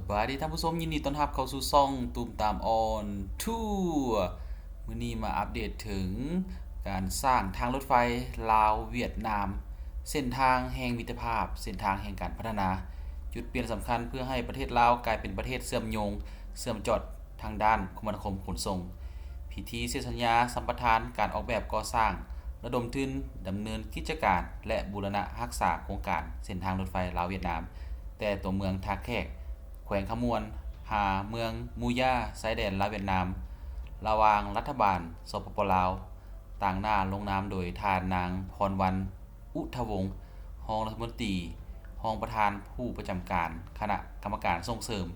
ບາຍດີທ່ານຜູ້ຊົມ, ຍິນດີຕ້ອນຮັບເຂົ້າສູ່ຊ່ອງຕູມຕາມອອນທົວ. ມື້ນີ້ມາອັບເດດເຖິງການສ້າງທາງລົດໄຟລາວ-ຫວຽດນາມ, ເສັ້ນທາງແຫ່ງມິດຕະພາບ, ເສັ້ນທາງແຫ່ງການພັດທະນາ, ຈຸດປ່ຽນສຳຄັນເພື່ອໃຫ້ປະເທດລາວກາຍເປັນປະເທດເຊື່ອມໂຍງ, ເຊື່ອມຈອດທາງດ້ານຄົມມະນາຄົມຂົນສົ່ງ. ພິທີເຊັນສັນຍາສຳປະທານການອອກແບບກໍ່ສ້າງ, ລະດົມທຶນ, ດຳເນີນກິດຈະການ ແລະ ບູລະນະຮັກສາໂຄງການເສັ້ນທາງລົດໄຟລາວ-ຫວຽດນາມ ແຕ່ຕົວເມືອງທ່າແຂກ ແຂວງຄຳມ່ວນ ຫາເມືອງມູຢາ ຊາຍແດນລາວ-ຫວຽດນາມ ລະຫວ່າງລັດຖະບານ ສປປ ລາວ, ຕາງໜ້າລົງນາມໂດຍທ່ານນາງ ພອນວັນ ອຸທະວົງ, ຮອງລັດຖະມົນຕີ, ຮອງປະທານຜູ້ປະຈຳການຄະນະກຳມະການສົ່ງເສີມ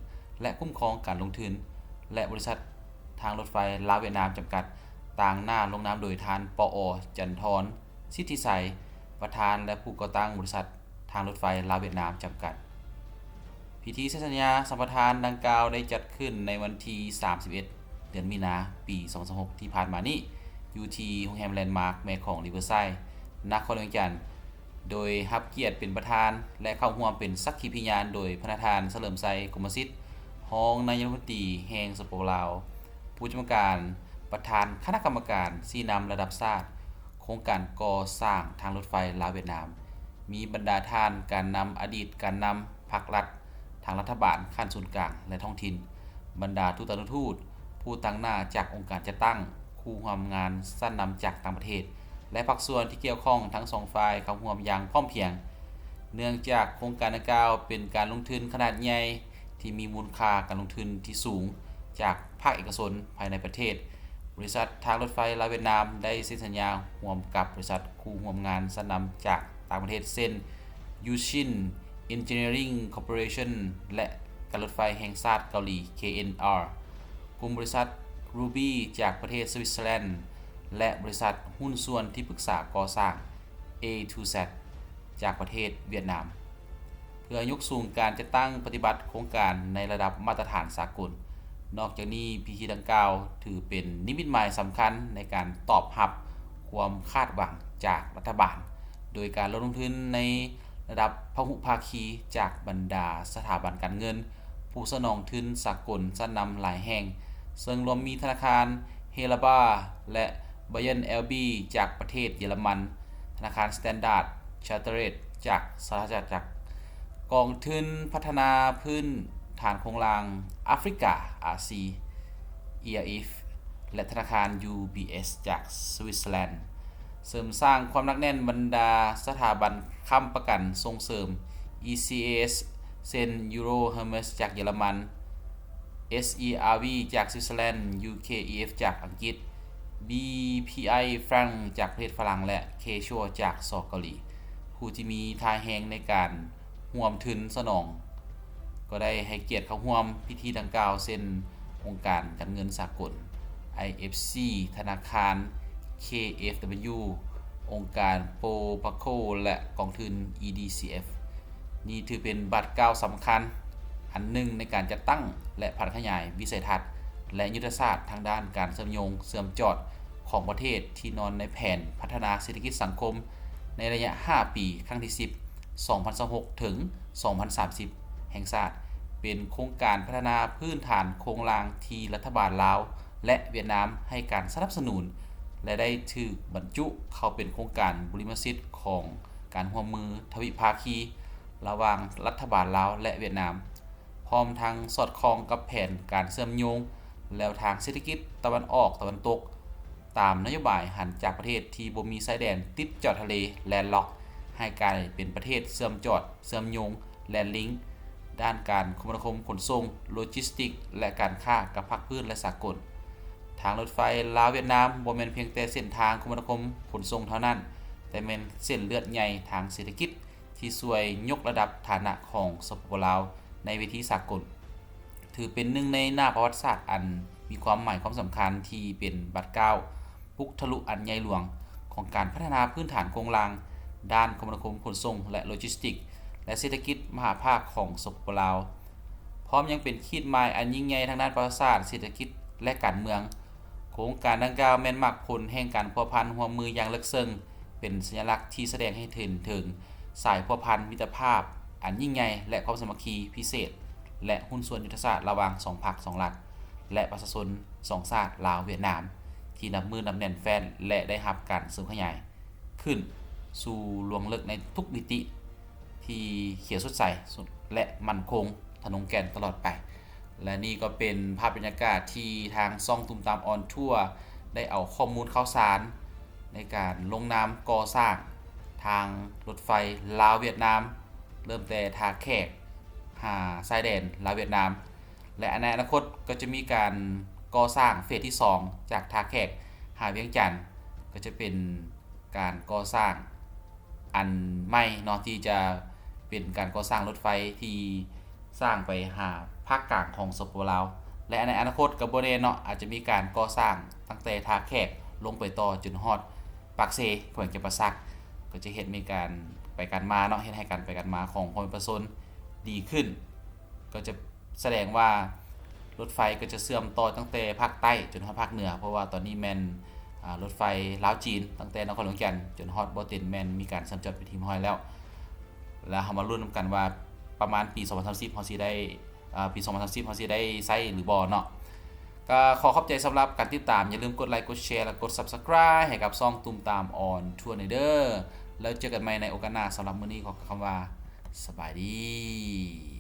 ແລະ ຄຸ້ມຄອງການລົງທຶນ ແລະ ບໍລິສັດທາງລົດໄຟລາວ-ຫວຽດນາມຈຳກັດ, ຕາງໜ້າລົງນາມໂດຍທ່ານ ປອ ຈັນທອນ ສິດທິໄຊ, ປະທານ ແລະ ຜູ້ກໍ່ຕັ້ງບໍລິສັດ ທາງລົດໄຟລາວຫວຽດນາມຈຳກັດ. ພິທີເຊັນສັນຍາສຳປະທານດັ່ງກ່າວໄດ້ຈັດຂຶ້ນໃນວັນທີສາມສິບເອັດ ເດືອນມີນາ ປີສອງພັນຊາວຫົກ ທີ່ຜ່ານມານີ້ ຢູ່ທີ່ໂຮງແຮມແລນມາກແມ່ຂອງຣີເວີໄຊ ນະຄອນຫຼວງວຽງຈັນ, ໂດຍຮັບກຽດເປັນປະທານ ແລະ ເຂົ້າຮ່ວມເປັນສັກຂີພະຍານໂດຍພະນະທ່ານ ສະເຫຼີມໄຊ ກົມມະສິດ, ຮອງນາຍົກລັດຖະມົນຕີແຫ່ງ ສປປ ລາວ, ຜູ້ຈຳການປະທານຄະນະກຳມະການຊີ້ນຳລະດັບຊາດ ໂຄງການກໍ່ສ້າງທາງລົດໄຟລາວຫວຽດນາມ, ມີບັນດາທ່ານການນຳ, ອະດີດການນຳພັກລັດ, ທາງລັດຖະບານຂັ້ນສູນກາງ ແລະ ທ້ອງຖິ່ນ, ບັນດາທູຕານຸທູດ, ຜູ້ຕາງໜ້າຈາກອົງການຈັດຕັ້ງ, ຄູ່ຮ່ວມງານຊັ້ນນຳຈາກຕ່າງປະເທດ ແລະ ພາກສ່ວນທີ່ກ່ຽວຂ້ອງທັງສອງຝ່າຍເຂົ້າຮ່ວມຢ່າງພ້ອມພຽງ. ເນື່ອງຈາກໂຄງການດັ່ງກ່າວເປັນການລົງທຶນຂະໜາດໃຫຍ່ ທີ່ມີມູນຄ່າການລົງທຶນທີ່ສູງຈາກພາກເອກະຊົນພາຍໃນປະເທດ, ບໍລິສັດທາງລົດໄຟລາວຫວຽດນາມໄດ້ເຊັນສັນຍາຮ່ວມກັບບໍລິສັດຄູ່ຮ່ວມງານຊັ້ນນຳຈາກຕ່າງປະເທດ ເຊັ່ນ Yushin Engineering Corporation ແລະ ການລົດໄຟແຫ່ງຊາດເກົາຫຼີ KNR, ກຸ່ມບໍລິສັດ Ruby ຈາກປະເທດສະວິດເຊີແລນ ແລະ ບໍລິສັດຫຸ້ນສ່ວນທີ່ປຶກສາກໍ່ສ້າງ A to Z ຈາກປະເທດຫວຽດນາມ ເພື່ອຍົກສູງການຈັດຕັ້ງປະຕິບັດໂຄງການໃນລະດັບມາດຕະຖານສາກົນ. ນອກຈາກນີ້, ພິທີດັ່ງກ່າວຖືເປັນນິມິດໝາຍສຳຄັນໃນການຕອບຮັບຄວາມຄາດຫວັງຈາກລັດຖະບານ, ໂດຍການລົງທຶນໃນລະດັບພະຫຸພາຄີຈາກບັນດາສະຖາບັນການເງິນ, ຜູ້ສະໜອງທຶນສາກົນຊັ້ນນຳຫຼາຍແຫ່ງ, ເຊິ່ງລວມມີທະນາຄານ Helaba ແລະ Bayern L B ຈາກປະເທດເຢຍລະມັນ, ທະນາຄານ Standard Chartered ຈາກສະຫະລັດອານາຈັກ, ກອງທຶນພັດທະນາພື້ນຖານໂຄງລ່າງອາຟຣິກາ RC, ERF ແລະ ທະນາຄານ UBS ຈາກສະວິດເຊີແລນ, ເສີມສ້າງຄວາມໜັກແໜ້ນບັນດາສະຖາບັນຄ້ຳປະກັນສົ່ງເສີມ ECAS ເຊັ່ນ Euro Hermes ຈາກເຢຍລະມັນ, SERV ຈາກສະວິດເຊີແລນ, UKEF ຈາກອັງກິດ, BPI Frank ຈາກປະເທດຝຣັ່ງ ແລະ K-SURE ຈາກ ສ ເກົາຫຼີ, ຜູ້ທີ່ມີທ່າແຮງໃນການຮ່ວມທຶນສະໜອງ ກໍໄດ້ໃຫ້ກຽດເຂົ້າຮ່ວມພິທີດັ່ງກ່າວ ເຊັ່ນ ອົງການການເງິນສາກົນ IFC, ທະນາຄານ KfW, ອົງການ Proparco ແລະ ກອງທຶນ EDCF. ນີ້ຖືເປັນບາດກ້າວສຳຄັນອັນໜຶ່ງໃນການຈັດຕັ້ງ ແລະ ຜັນຂະຫຍາຍວິໄສທັດ ແລະ ຍຸດທະສາດທາງດ້ານການເຊື່ອມໂຍງເຊື່ອມຈອດຂອງປະເທດ ທີ່ນອນໃນແຜນພັດທະນາເສດຖະກິດສັງຄົມໃນໄລຍະຫ້າປີ ຄັ້ງທີສິບ ສອງພັນຊາວຫົກ ເຖິງ ສອງພັນສາມສິບ ແຫ່ງຊາດ, ເປັນໂຄງການພັດທະນາພື້ນຖານໂຄງລ່າງທີ່ລັດຖະບານລາວ ແລະ ຫວຽດນາມໃຫ້ການສະໜັບສະໜູນ ແລະ ໄດ້ຖືກບັນຈຸເຂົ້າເປັນໂຄງການບຸລິມະສິດຂອງການຮ່ວມມືທະວິພາຄີລະຫວ່າງລັດຖະບານລາວ ແລະ ຫວຽດນາມ, ພ້ອມທັງສອດຄ່ອງກັບແຜນການເຊື່ອມໂຍງແລວທາງເສດຖະກິດຕາເວັນອອກຕາເວັນຕົກ, ຕາມນະໂຍບາຍຫັນຈາກປະເທດທີ່ບໍ່ມີຊາຍແດນຕິດຈອດທະເລ landlock ໃຫ້ກາຍເປັນປະເທດເຊື່ອມຈອດ, ເຊື່ອມໂຍງ, landlink ດ້ານການຄົມມະນາຄົມຂົນສົ່ງ, ໂລຈິສຕິກ ແລະ ການຄ້າກັບພາກພື້ນ ແລະ ສາກົນ. ທາງລົດໄຟລາວຫວຽດນາມບໍ່ແມ່ນພຽງແຕ່ເສັ້ນທາງຄົມມະນາຄົມຂົນສົ່ງເທົ່ານັ້ນ, ແຕ່ແມ່ນເສັ້ນເລືອດໃຫຍ່ທາງເສດຖະກິດທີ່ຊ່ວຍຍົກລະດັບຖານະຂອງ ສປປ ລາວ ໃນເວທີສາກົນ. ຖືເປັນໜຶ່ງໃນໜ້າປະຫວັດສາດອັນມີຄວາມໝາຍຄວາມສຳຄັນທີ່ເປັນບາດກ້າວປຸກທະລຸອັນໃຫຍ່ຫຼວງຂອງການພັດທະນາພື້ນຖານໂຄງລ່າງດ້ານຄົມມະນາຄົມຂົນສົ່ງ ແລະ ໂລຈິສຕິກ ແລະ ເສດຖະກິດມະຫາພາກຂອງ ສປປ ລາວ, ພ້ອມຍັງເປັນຂີດໝາຍອັນຍິ່ງໃຫຍ່ທາງດ້ານປະຫວັດສາດ, ເສດຖະກິດ ແລະ ການເມືອງ. ໂຄງການດັ່ງກ່າວແມ່ນໝາກຜົນແຫ່ງການພົວພັນຮ່ວມມືຢ່າງເລິກເຊິ່ງ, ເປັນສັນຍະລັກທີ່ສະແດງໃຫ້ເຫັນເຖິງສາຍພົວພັນມິດຕະພາບອັນຍິ່ງໃຫຍ່ ແລະ ຄວາມສາມັກຄີພິເສດ ແລະ ຫຸ້ນສ່ວນຍຸດທະສາດລະຫວ່າງສອງພັກສອງລັດ ແລະ ປະຊາຊົນສອງຊາດ ລາວ-ຫວຽດນາມ ທີ່ນັບມື້ນັບແໜ້ນແຟ້ນ ແລະ ໄດ້ຮັບການເສີມຂະຫຍາຍຂຶ້ນສູ່ລວງເລິກໃນທຸກມິຕິ ທີ່ຂຽວສົດໃສ ແລະ ໝັ້ນຄົງທະນົງແກ່ນຕະຫຼອດໄປ. ແລະ ນີ້ກໍເປັນພາບບັນຍາກາດທີ່ທາງຊ່ອງຕຸມຕາມອອນທົວ ໄດ້ເອົາຂໍ້ມູນຂ່າວສານໃນການລົງນາມກໍ່ສ້າງທາງລົດໄຟລາວ-ຫວຽດນາມ ເລີ່ມແຕ່ທ່າແຂກຫາຊາຍແດນລາວ-ຫວຽດນາມ ແລະ ໃນອະນາຄົດກໍຈະມີການກໍ່ສ້າງເຟສທີສອງ ຈາກທ່າແຂກຫາວຽງຈັນ ກໍຈະເປັນການກໍ່ສ້າງອັນໃໝ່ເນາະ ທີ່ຈະເປັນການກໍ່ສ້າງລົດໄຟທີ່ສ້າງໄປຫາພາກກາງຂອງ ສປປ ລາວ ແລະ ໃນອະນາຄົດກໍບໍ່ແນ່ເນາະ ອາດຈະມີການກໍ່ສ້າງຕັ້ງແຕ່ທ່າແຂກລົງໄປຕໍ່ຈົນຮອດປາກເຊ ແຂວງຈຳປາສັກ ກໍຈະເຮັດໃຫ້ມີການໄປກັນມາເນາະ ເຮັດໃຫ້ການໄປກັນມາຂອງພໍ່ແມ່ປະຊາຊົນດີຂຶ້ນ ກໍຈະສະແດງວ່າລົດໄຟກໍຈະເຊື່ອມຕໍ່ຕັ້ງແຕ່ພາກໃຕ້ຈົນຮອດພາກເໜືອ ເພາະວ່າຕອນນີ້ແມ່ນ ອາ ລົດໄຟລາວ-ຈີນ ຕັ້ງແຕ່ນະຄອນຫຼວງວຽງຈັນຈົນຮອດບໍ່ເຕັນ ແມ່ນມີການສຳຈອດເປັນທີ່ຮຽບຮ້ອຍແລ້ວ ແລ້ວເຮົາມາລຸ້ນນຳກັນວ່າປະມານປີສອງພັນສາມສິບເຮົາຊິໄດ້ ອາ ປີສອງພັນສາມສິບເຮົາຊິໄດ້ໃຊ້ຫຼືບໍ່ເນາະ. ກໍຂໍຂອບໃຈສຳລັບການຕິດຕາມ ຢ່າລືມກົດໄລ ກົດແຊ ແລະ ກົດ Subscribe ໃຫ້ກັບຊ່ອງຕຸມຕາມອອນທົວເດີ ແລ້ວເຈີກັນໃໝ່ໃນໂອກາດໜ້າ. ສຳລັບມື້ນີ້ຂໍກ່າວຄຳວ່າ ສະບາຍດີ.